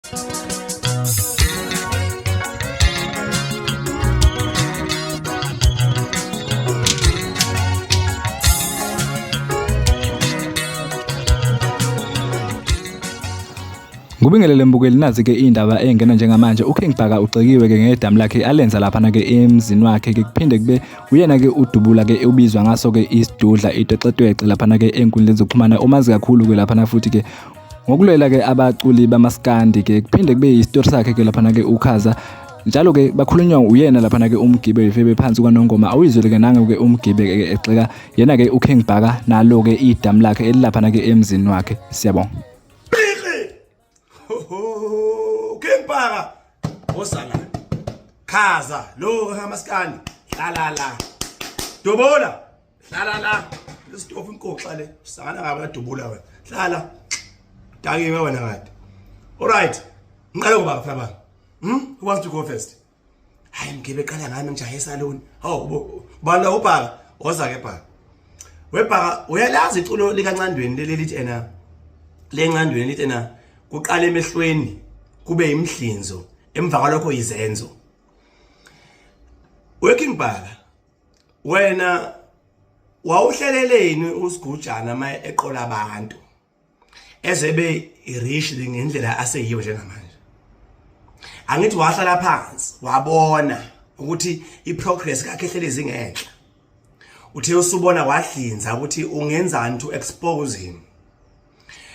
Ngubingelele mbukeli, nazi-ke iy'ndaba ey'ngena njengamanje. UKing Bhaka ugxekiwe-ke ngedamu lakhe alenza laphana-ke emzini wakhe-ke, kuphinde kube uyena-ke udubula-ke ubizwa ngaso-ke isidudla itwexetwexe laphana-ke ey'nkundleni zokuxhumana, umazi kakhulu-ke laphana futhi-ke ngokulwela-ke abaculi bamaskandi-ke, kuphinde kube yisitori sakhe-ke laphana-ke uKhaza. Njalo-ke bakhulunywa uyena laphana-ke uMgibe wefebe phansi kwaNongoma. Awuyizwele-ke nange-ke uMgibe-ke egxeka yena-ke uKing Bhaka nalo-ke idamu lakhe elilaphana-ke emzini wakhe. Siyabonga. Bhiki! Ho King Bhaka. Osala. Khaza lo kamaskandi. Hlala la. Dobola. Hlala la. Lesitofu inkoxa le. Usangana kabi ladubula wena. Hlala. Dakiwe wena kade. All right. Ngiqale ngoba mfana. Who wants to go first? Hayi mgibe qala ngami ngijahe esaloni. Hawu bani ubhaka? Woza ke bhaka. Webhaka uyalazi iculo likaNcandweni leli lithi ena lencandweni lithi ena kuqala emehlweni kube imhlinzo emva kwalokho izenzo. Working bhaka wena wawuhleleleni usigujana uma eqola abantu ezebe rich ngendlela aseyiyo njengamanje? Angithi wahlala phansi wabona ukuthi iprogress kakhe ehlelezi ngenhla, uthe usubona wahlinza ukuthi ungenzani to expose him,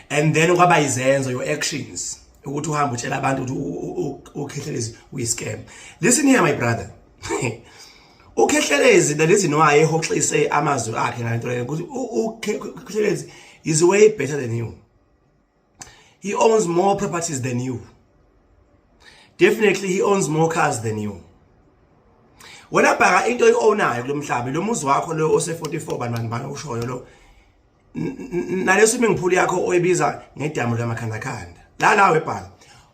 and then kwaba izenzo, your actions, ukuthi uhambe utshela abantu ukuthi uKhehlelezi uyiscam. Listen here, my brother, uKhehlelezi, the reason why ehoxise amazwi akhe ngalento leyo ukuthi uKhehlelezi is way better than you. He owns more properties than you. Definitely he owns more cars than you. Wena bhaka, into oyi-ownayo kulo mhlaba, lo muzi wakho lo ose-44 bani bani bani ushoyo lo, nale swimming pool yakho oyibiza ngedamu lamakhandakhanda la la webhala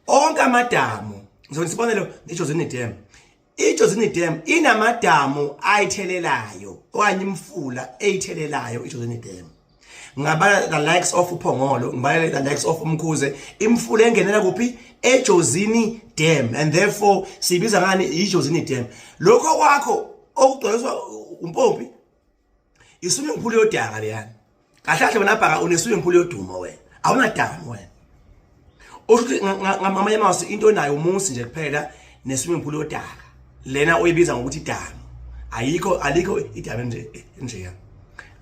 onke amadamu. Ngizokwenza isibonelo ngeJozini Dam. IJozini Dam inamadamu ayithelelayo okanye imfula eyithelelayo iJozini Dam. Ngabala the likes of uPhongolo, ngibala the likes of uMkhuze, imfula engenela kuphi? EJozini Dam, and therefore siyibiza ngani? IJozini Dam. Lokho kwakho okugcwaliswa umpompi iswimming pool yodaka leyana. Kahle kahle wena bhaka une swimming pool yodumo, wena awunadamu. Wena usho ukuthi ngamanye amazwi into onayo umusi nje kuphela ne-swimming pool yodaka lena oyibiza ngokuthi idamu. Ayikho, alikho idamu nje nje.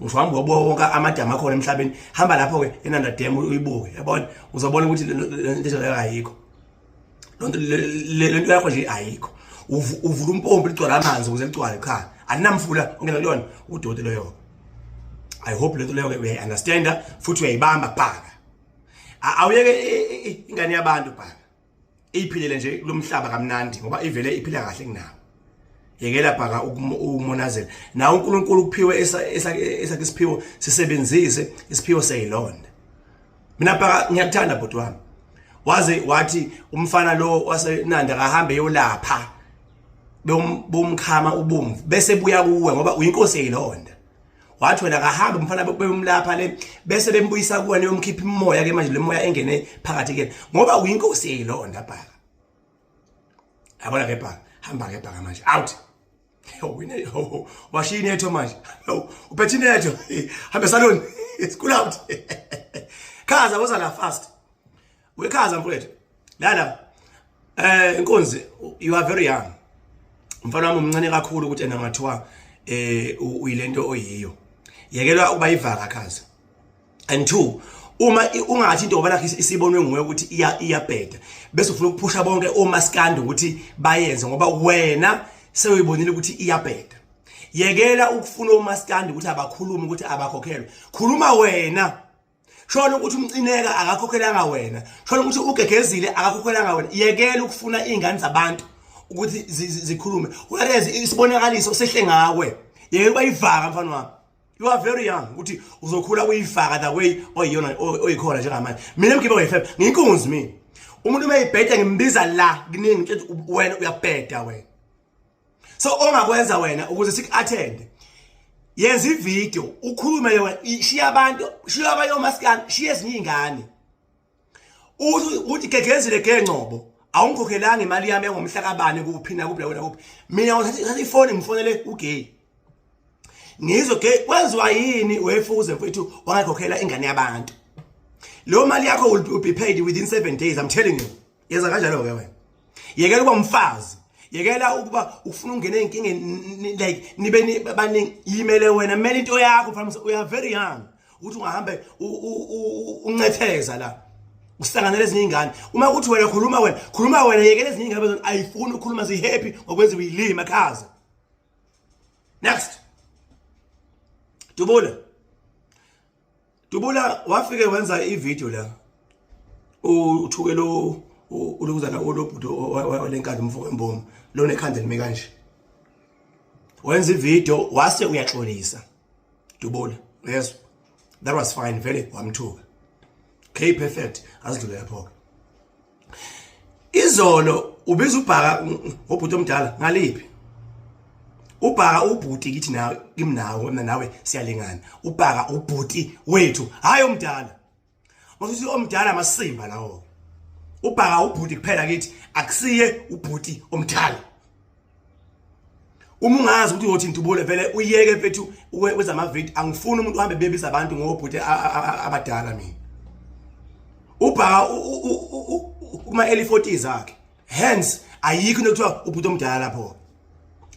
Ngisho hamba uyobuka wonke amadamu akhona emhlabeni, hamba lapho-ke eNanda Dam uyibuke, yabona, uzobona ukuthi lento leyo ayikho. Lonto lento yakho nje ayikho. Uvula umpompi ligcwala amanzi ukuze ligcwale, cha, alinamfula ongena kuyona, udoti loyo. I hope lento leyo uyayi-understanda futhi uyayibamba bhaka. Awuyeke ingane yabantu bhaka iyiphilele nje kulomhlaba kamnandi, ngoba ivele iphila kahle kunawo. Yekela bhaka ukumonazela nawe. uNkulunkulu ukuphiwe esakhe isiphiwo, sisebenzise isiphiwo seyilonda. Mina bhaka ngiyakuthanda bhuti wami. Waze wathi umfana lo waseNanda kahambe yolapha bomkhama ubomvu bese buya kuwe, ngoba uyinkosi yeyilonda. Wathi wena kahambe umfana beyomlapha le, bese bembuyisa kuwena, yomkhipha imoya ke manje, le moya engene phakathi ke, ngoba uyinkosi yeyilonda bhaka. Yabona ke bhaka, hamba ke bhaka manje, out. Washiya inetho manje, uphethe inetho, hambe salon, school out. Khaza, woza la fast. Wekhaza mfowethu lala. Inkunzi, you are very young mfana wami, umncane kakhulu ukuthi ena ngathiwa uyilento oyiyo. Yekelwa ukuba ivaka khaza. And two, uma ungathi into ngoba lakho isibonwe nguwe ukuthi iyabheda, bese ufuna ukuphusha bonke omaskandi ukuthi bayenze ngoba wena sewuyibonile ukuthi iyabheda. Yekela ukufuna omaskandi ukuthi abakhulume ukuthi abakhokhelwe. Khuluma wena, shona ukuthi uMcineka akakhokhelanga wena, shona ukuthi ugegezile akakhokhelanga wena. Yekela ukufuna iy'ngane zabantu ukuthi zikhulume, whereas isibonakaliso sehle ngawe. Yekela uba ivaka mfana wami, you are very young ukuthi uzokhula uyifaka the way oyiyona oyikhona njengamanje. Mina mgibe wefebe, ngiyinkunzi mina. Umuntu uma eyibheda ngimbiza la kuningi, ngitshela ukuthi wena uyabheda wena. So ongakwenza wena ukuze siku-attende, yenza ividiyo ukhulume wena, shiya abantu, shiya abayomasikani, shiya ezinye iy'ngane. Uthi gegezile gengcobo awungikhokhelanga imali yami yangomhla kabani kuphi nakuphi nakuphi nakuphi. Mina ngithatha ifoni ngifonele ugay. Ngizwe gay kwenziwa yini wefuze mfethu wangakhokhela ingane yabantu. Leyo mali yakho will be paid within 7 days, I'm telling you. Yenza kanjalo ke wena. Yekela ukuba umfazi. Yekela ukuba ufuna ungena ezinkingeni, like nibe baningi, yimele wena, mele into yakho mfana, we are very young. Ukuthi ungahambe uncetheza la. Usanganele ezinye izingane. Uma kuthi wena khuluma wena, khuluma wena, yekela ezinye izingane ayifuni ukukhuluma, zi happy ngokwenziwa yilima khaza. Next. Dubula. Dubula wafike wenza ivideo la. Uthuke lo ulukuzana olobhuti olenkabi mfo wembomo lo nekhanda lime kanje. Wenza ivideo wase uyaxolisa. Dubula, yes. That was fine, vele wamthuka. Okay, perfect. Asidlule lapho. Izolo ubiza ubhaka ngobhuti omdala ngaliphi? Ubhaka ubhuti kithi nawe, kimi nawe, mina nawe siyalingana. Ubhaka ubhuti wethu, hayi omdala. Masuthi omdala amasimba lawo. Ubhaka ubhuti kuphela kithi, akusiye ubhuti omdala. Uma ungazi ukuthi uyothi ntubule vele uyeke mfethu wezama video, angifuni umuntu uhambe bebisa abantu ngobhuti abadala mina. Ubhaka kuma early 40s akhe. Hence ayikho into ekuthiwa ubhuti omdala lapho.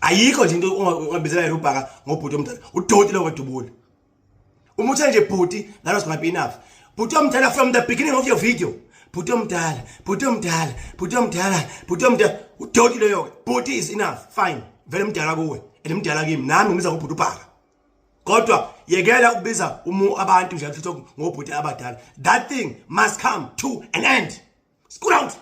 Ayikho nje into ongabizela yena ubhaka ngobhuti omdala. Udoti lo wedubule. Uma uthe nje bhuti, that was gonna be enough. Bhuti omdala from the beginning of your video. Bhuti omdala, bhuti omdala, bhuti omdala, bhuti omdala. Udoti leyo. Bhuti is enough. Fine. Vele mdala kuwe. And mdala kimi. Nami ngibiza ngobhuti ubhaka. Kodwa yekela ukubiza umu abantu nje ngobhuti abadala. That thing must come to an end. Scoot out.